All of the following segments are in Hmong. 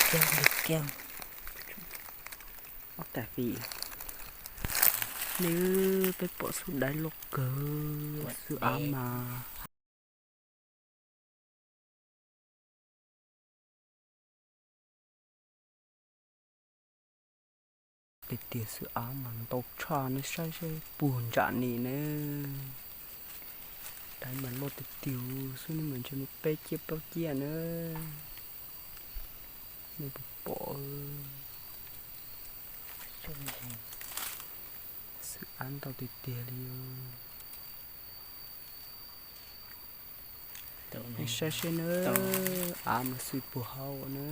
Kiag, kiag. Ob tas fim. Nws, peb pom xub daiv loj kawg, xwb av mas. Tiag tiag xwb av mas ntau tshaj, nej saib seb puag ntsam ni na. Daiv mas loj tiag tiag xwb, nej mas ntshe muaj peb ciaj plaub ciaj na. Nej puas pom? Xwb av ntau tiag tiag li. Nej saib seb na, av mas xwb puag hauv na.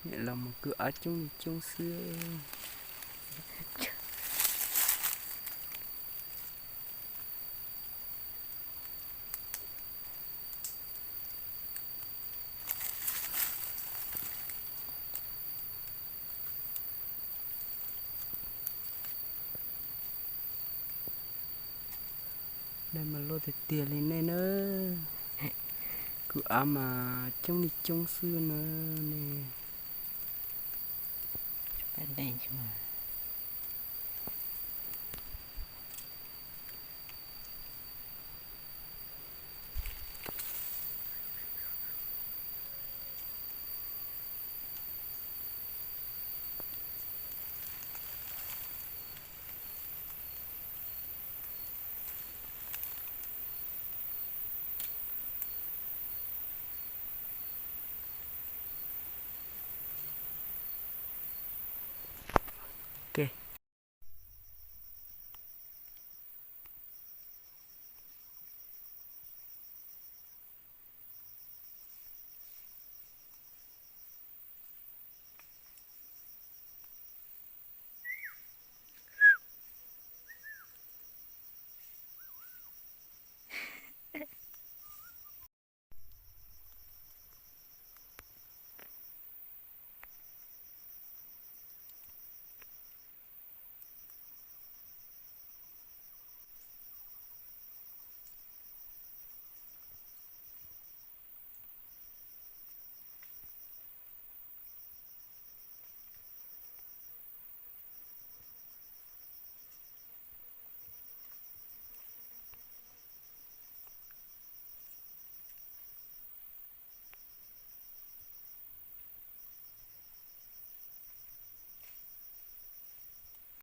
Niam laus mas kwv av coob li coob xwb. Daiv mas loj tiag tiag li nej na. Kwv av mas coob li coob xwb na nej.